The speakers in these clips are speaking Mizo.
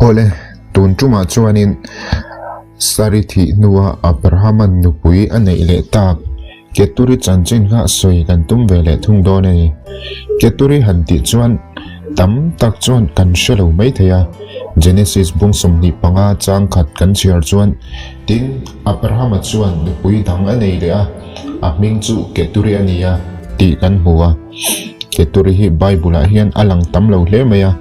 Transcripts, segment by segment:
Awle, tun tumah chuanin Sari thih hnua Abrahama'n nupui a neih leh tak Keturi chanchin kha sawi kan tum ve leh thung dawn a ni. Keturi han tih chuan tam tak chuan kan hre lo mai thei a, Genesis bung 25 chang khat kan chhiar chuan, Tin, Abrahama chuan nupui dang a nei leh a, a hming chu Keturi a ni a, tih kan hmu a. Keturi hi Bible-ah hian a lang tam lo hle mai a,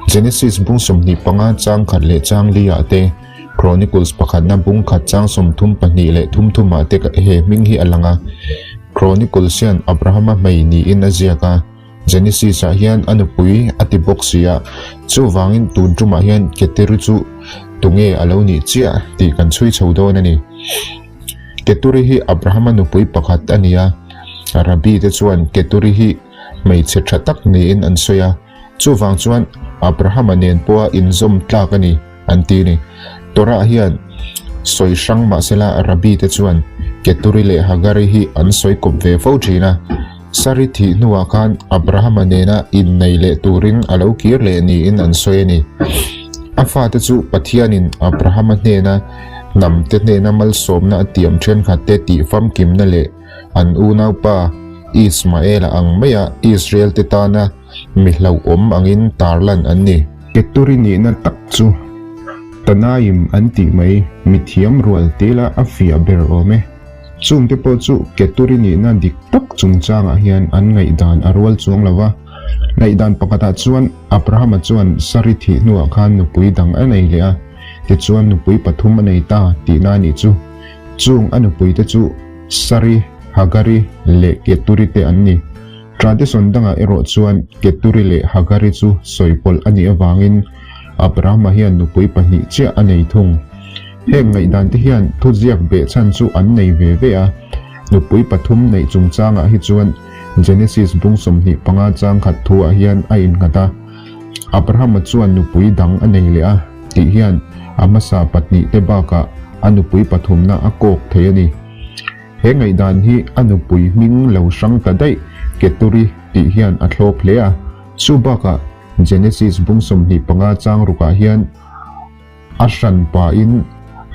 Genesis bung 25 chang khat leh chang li-ah te, Chronicles pakhatna bung khat chang 32 leh thum thumah te he hming hi a lang a. Chronicles hian Abrahama hmei niin a ziak a, Genesis-ah hian a nupui a ti bawk si a, chuvangin tun tumah hian Keturi chu tunge a lo nih chiah tih kan chhui chho dawn a ni. Keturi hi Abrahama nupui pakhat a ni a, Rabbi te chuan Keturi hi hmeichhe tha tak niin an sawi a, chuvang chuan Abrahama nen pawha inzawm tlak a ni. An ti ni. Torah hian sawi hrang mahsela Rabbi te chuan Keturi leh Hagari hi an sawi kawp ve fo thin a. Sari thih hnuah khan Abrahama nena innei leh turin a lo kir leh niin an sawi a ni. A fate chu Pathianin Abrahama hnena hnamte hnena malsawmna a tiam thenkhatte tih famkimna leh an unaupa Ismaela ang maia Israel-te tana Mi hlauhawm angin tarlan an ni. Keturi nihna tak chu Tanaim an tih mai, mi thiam rual tila a fiah ber awm e. Chungte pawh chu Keturi nihna dik tak chungchangah hian an ngaihdan a rual chuang lo va. Ngaihdan pakhatah chuan Abrahama chuan Sari thih hnuah khan nupui dang a nei leh a, tichuan nupui pathum a nei ta tihna a nih chu. Chung a nupuite chu Sari, Hagari leh Keturi te an ni. Tradition dangah erawh chuan Keturi leh Hagari chu sawi pawlh a nih avangin Abrahama hian nupui pahnih chiah a nei thung. Heng ngaihdan te hian thuziak behchhan chu an nei ve ve a, nupui pathum neih chungchangah hi chuan Genesis bung 25 chang khat thuah hian a innghat a, Abrahama chuan nupui dang a nei leh a tih hian a hmasa pahnih te bakah a nupui pathumna a kawk thei a ni. He ngaihdan hi a nupui hming lo hrang ta daih Keturi tih hian a thlawp hle a. Chu bakah Genesis bung 25 chang rukah hian a hran pahin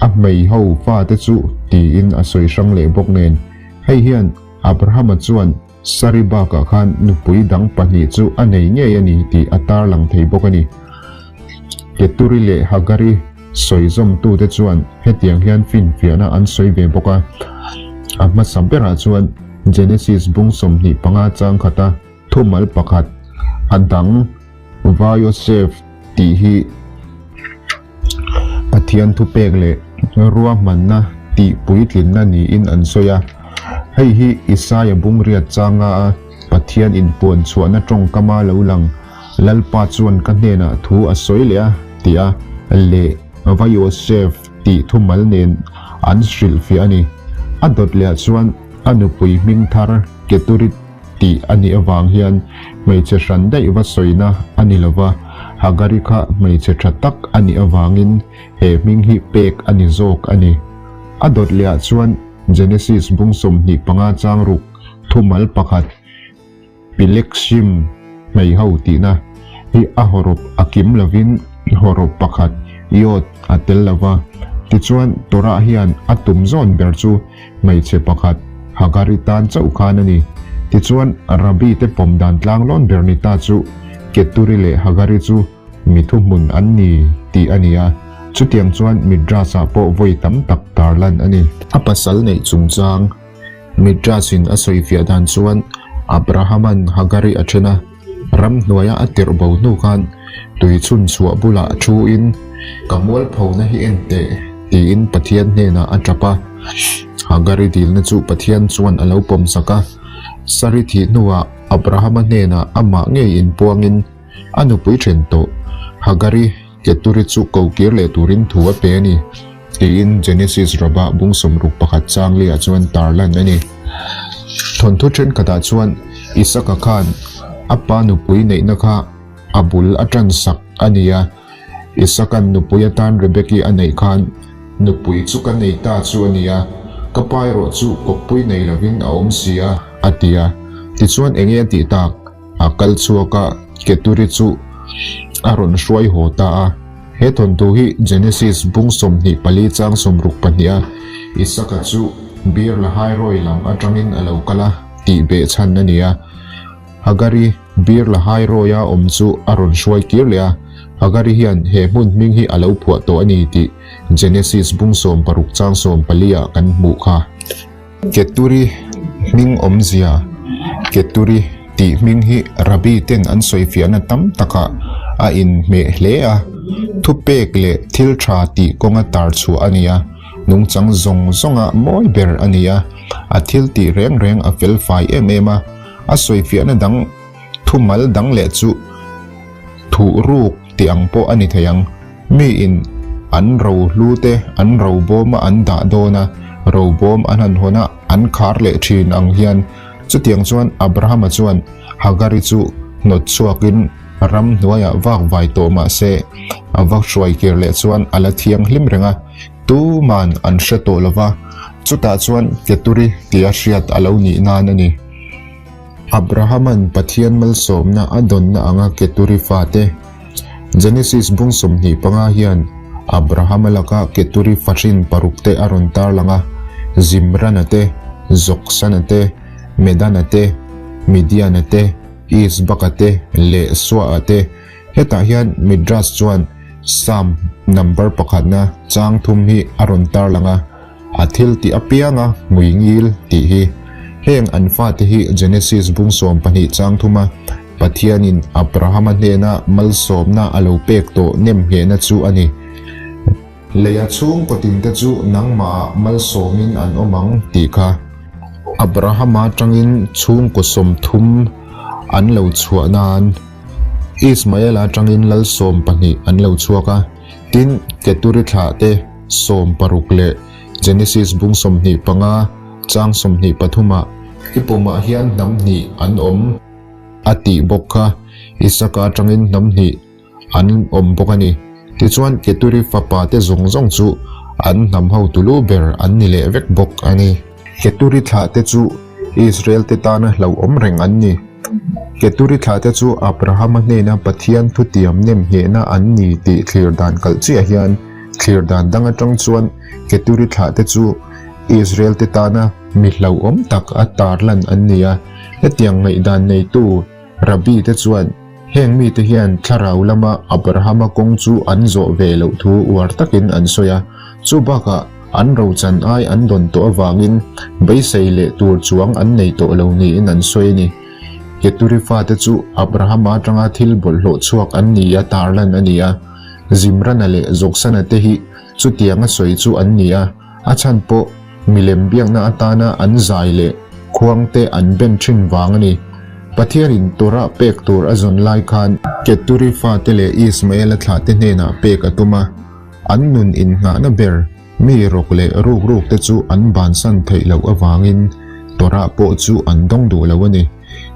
a hmei ho fate chu tiin a sawi hrang leh bawk nen. Hei hian Abrahama chuan Sari bakah khan nupui dang pahnih chu a nei ngei a ni tih a tarlang thei bawk a ni. Keturi leh Hagari sawi zawmtute chuan hetiang hian finfiahna an sawi ve bawk a. A hmasa berah chuan Genesis bung 25 chang khata thumal pakhat, a dang Vayosef tih hi Pathian thupek leh ruahmanna tih puitlinna niin an sawi a. Hei hi Isaia bungriat changa a Pathian inpuan chhuahna tawngkama lo lang, Lalpa chuan ka hnenah thu a sawi leh a ti a, leh Vayosef tih thumal nen an hrilhfiah a ni. A dawt lehah chuan a nupui hming thar Keturit tih a nih avang hian hmeichhe hran daih va sawina a ni lo va, Hagari kha hmeichhe tha tak a nih avangin he hming hi pek a ni zawk a ni. A dawt lehah chuan Genesis bung 25 chang ruk thumal pakhat Pilekshim hmeiho tihna hi a hawrawp a kim lovin hawrawp pakhat Yod a tel lo va, tichuan Torah hian a tum zawn ber chu hmeichhe pakhat Hagari tan chauh khan a ni. Tichuan, Rabbi te pawm dan tlanglawn ber ni ta chu Keturi leh Hagari chu mi thuhmun an ni tih a ni a, chutiang chuan Midrash-ah pawh vawi tam tak tarlan a ni. A pasal neih chungchang Midrash-in a sawifiah dan chuan Abraham-a'n Hagari a then a, ramhnuaia a tirh bo hnu khan tui chhun chhuah bulah thu-in, Ka mualphona hi en teh, tiin Pathian hnenah a tap a. Hagari dilna chu Pathian chuan a lo pawmsak a. Sari thih hnuah Abrahama hnenah amah ngei inpuangin a nupui then tawh Hagari Keturi chu ko kir leh turin thu a pe a ni, tiin Genesis Rabah bung 61 chang liah chuan tarlan a ni. Thawnthu thenkhatah chuan Isaka khan a pa nupui neihna kha a bul a tan sak a ni a, Isaka'n nupui atan Rebeki a neih khan nupui chu ka nei ta chu a ni a, ka pa erawh chu kawppui nei lovin a awm si a, a ti a. Tichuan enge a tih tak? A kal chhuak a, Keturi chu a rawn hruai haw ta a. He thawnthu hi Genesis bung 24 chang 62 a Isaka chu Beer Lahairoi lam atangin a lo kal a tih behchhan a ni a. Hagari Beer Lahairoi-a awm chu a rawn hruai kir leh a, Hagari hian he hmun hming hi a lo phuah tawh a ni tih Genesis bung 16 chang 14 ah kan hmuh kha. Keturi hming awmzia, Keturi tih hming hi Rabbi ten an sawifiahna tam takah a inhmeh hle a, thupek leh thil tha tih kawnga tar chhuah a ni a, nungchang zawng zawnga mawi ber a ni a, a thil tih reng reng a fel fai em em a, a sawifiahna dang thumal dang leh chu thuh ruk tih ang pawh a ni thei ang. Miin an rohlu te an robawm a an dah dawn a, robawm an han hawn a, an khar leh thin ang hian. Chutiang chuan Abrahama chuan Hagari chu hnawt chhuakin ram hnuaiah vak vai tawh mah se, a va hruai kir leh chuan a la thianghlim reng a, tuman an hre tawh lo va, chutah chuan Keturi tia hriat a lo nih nan a ni. Abrahama'n Pathian malsawmna a dawnna anga Keturi fate, Genesis bung 25 hian Abrahama laka Keturi fahrin parukte a rawn tarlang a, Zimrana te, Joksana te, Medana te, Midiana te, Isbaka te leh Sua'a te. Hetah hian Midrash chuan Psalm number pakhatna chang thum hi a rawn tarlang a. A thil tih apianga hmui ngil tih hi. Heng an fate hi Genesis bung 12 chang thuma Pathianin Abrahama hnena malsawmna a lo pek tawh nemnghehna chu a ni. Leia chhungkaw tinte chu nangmahah malsawmin an awm ang tih kha. Abrahama atangin chhungkaw 30 an lo chhuah nan Ismaela atangin lal 12 an lo chhuak a, tin Keturi thlahte 60 leh Genesis bung 25 chang 23 ah i pumah hian hnam hnih an awm a tih bawk kha Isaka atangin hnam hnih an awm bawk a ni. Tichuan Keturi fapa te zawng zawng chu an hnam hotu lu ber an ni leh vek bawk a ni. Keturi thlah te chu Israel te tana hlauhawm reng an ni. Keturi thlah te chu Abrahama hnena Pathian thutiam nem nghehna an ni tih thlir dan kalh chiah hian thlir dan dang atang chuan Keturi thlah te chu Israel te tana mi hlauhawm tak a tarlan an ni a. Hetiang ngaihdan neitu Rabbi te chuan Heng mite hian thlarau lama Abrahama kawng chu an zawh ve loh thu uar takin an sawi a, chu bakah an rochan ai an dawn tawh avangin beisei leh tur chuang an nei tawh lo niin an sawi a ni. Keturi fate chu Abrahama atanga thil bawlhhlawh chhuak an ni a tarlan a ni a, Zimrana leh Joksana te hi chutianga sawi chu an ni a, a chhan pawh milem biakna atana an zai leh khuangte an ben thin vang a ni. Pathianin Torah pek tur a zawn lai khan Keturi fate leh Ismaela thlahte hnenah pek a tum a, an nun inngahna ber mi rawk leh ruk ruk te chu an bansan theih loh avangin Torah pawh chu an dawng duh lo a ni.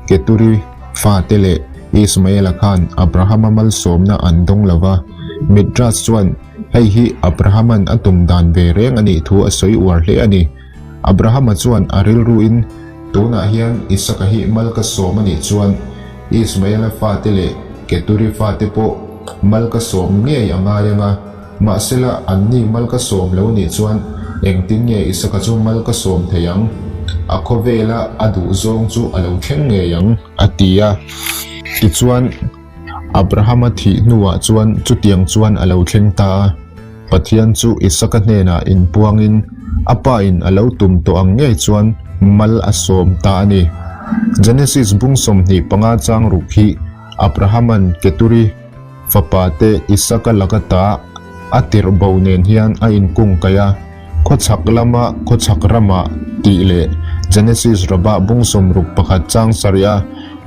Keturi fate leh Ismaela khan Abrahama malsawmna an dawng lo va, Midrash chuan Hei hi Abrahama'n a tum dan ve reng a nih thu a sawi uar hle a ni. Abrahama chuan a rilruin, Tunah hian Isaka hi mal ka sawm a nih chuan Ismaela fate leh Keturi fate pawh mal ka sawm ngei a ngai ang a, mahsela anni mal ka sawm lo nih chuan engtin nge Isaka chu mal ka sawm thei ang? A khawvela a duh zawng chu a lo thleng ngei ang, a ti a. Tichuan. Abrahama thih hnuah chuan chutiang chuan a lo thleng ta a, Pathian chu Isaka hnenah inpuangin a pain a lo tum tawh ang ngei chuan mal a sawm ta a ni. Genesis bung 25 chang ruk hi Abrahama'n Keturi fapa te Isaka laka ta a tirh bo nen hian a inkungkaih a. Khawchhak lama khawchhak ramah tih leh Genesis Rabah bung 61 chang sarih a,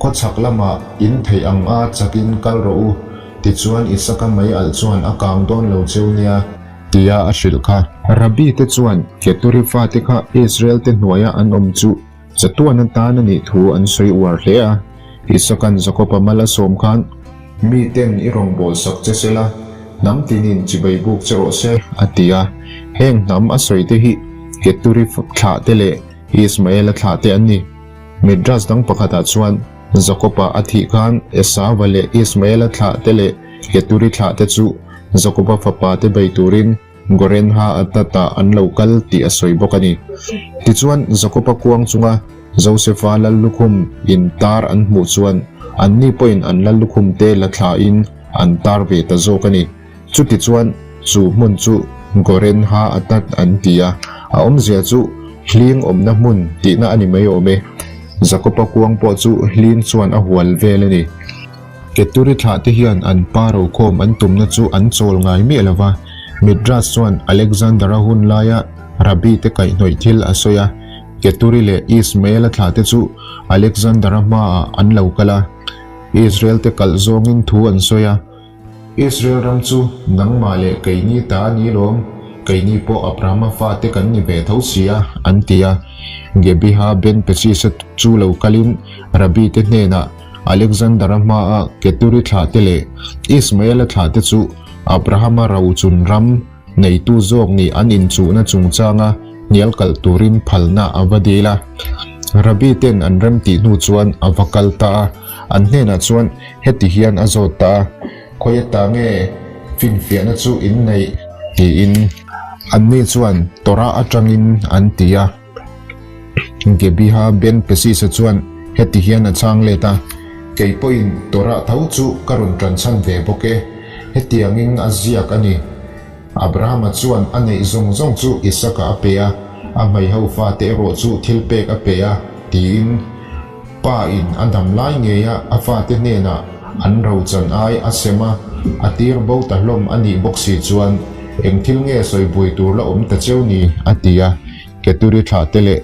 Khawchhak lamah in theih ang a chakin kal rawh u, tichuan Isaka mei alh chuan a kang dawn lo cheu nia, tia a hrilh kha. Rabbi te chuan Keturi fate kha Israel te hnuaia an awm chu Chatuan atan a nih thu an sawi uar hle a, Isaka'n Jakob-a mal a sawm khan, Mi ten i rawn bawl sak che se la, hnam tinin chibai buk che rawh se, a ti a. Heng hnam a sawi te hi Keturi thlah te leh Ismaela thlah te an ni. Midrash dang pakhatah chuan Jakob-a a thih khan Esauva leh Ismaela thlah te leh Keturi thlah te chu. Jakoba fapate bei turin Gorenha Atat-ah an lo kal tih a sawi bawk a ni. Tichuan, Jakoba kuang chunga Josefa lallukhum intar an hmuh chuan anni pawhin an lallukhumte la thlain an tar ve ta zawk a ni. Chutichuan, chu hmun chu Gorenha Atat an ti a, a awmzia chu hling awmna hmun tihna a ni mai awm e. Jakoba kuang pawh chu hling chuan a hual vel a ni. Keturi thlahte hian an pa rokhawm an tumna chu an chawl ngai miah lo va, Midrash chuan Alexander-a hun laia Rabbi te kaihhnawih thil a sawi a, Keturi leh Ismael-a thlahte chu Alexander-a hmaah an lo kal a, Israel te kalh zawngin thu an sawi a. Israel ram chu nangmah leh keini ta a ni lawm, keini pawh Abrahama fate kan ni ve tho si a, an ti a. Gebiha Ben Pesisa chu lo kalin Rabbi te hnenah Alexander-a hmaa Keturi thlahte leh Ismael-a thlahte chu Abrahama rochun ram neitu zawk nih an inchuhna chungchanga hnial kalh turin phalna a va dil a. Rabbi ten an remtih hnu chuan a va kal ta a, an hnenah chuan heti hian a zawt ta a, Khawi ata nge finfiahna chu in neih? tiin. Anni chuan Torah atangin an ti a. Gebiha Ben Pesisa chuan heti hian a chhang let a, Kei pawhin Torah tho chu ka rawn tanchhan ve bawk e, hetiangin a ziak a ni. Abrahama chuan a neih zawng zawng chu Isaka a pe a, a hmeiho fate erawh chu thil pek a pe a, tiin Pa in a dam lai ngeia a fate hnenah an rochan ai a sem a, a tir bo ta hlawm a nih bawk si chuan eng thil nge sawi buai tur la awm ta cheu ni? a ti a. Keturi thlahte leh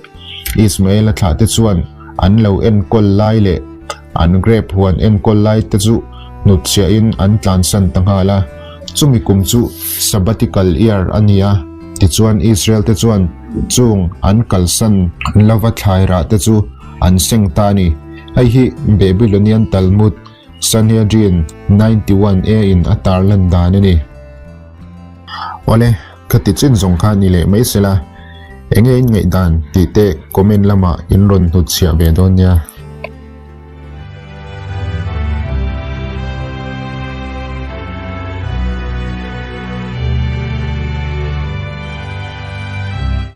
Ismaela thlahte chuan an lo enkawl lai leh an grape huan enkawl lai te chu hnutchhiahin an tlansan ta nghal a. Chumi kum chu Sabbatical year a ni a, tichuan Israel te chuan chung an kalsan lova thlai rah te chu an seng ta a ni. Hei hi Babylonian Talmud Sanhedrin 91 A in a tarlan dan a ni. Awle, ka ti chin zawng kha ni leh mai sela, enge in ngaihdan tih te comment lamah in rawn hnutchhiah ve dawn nia.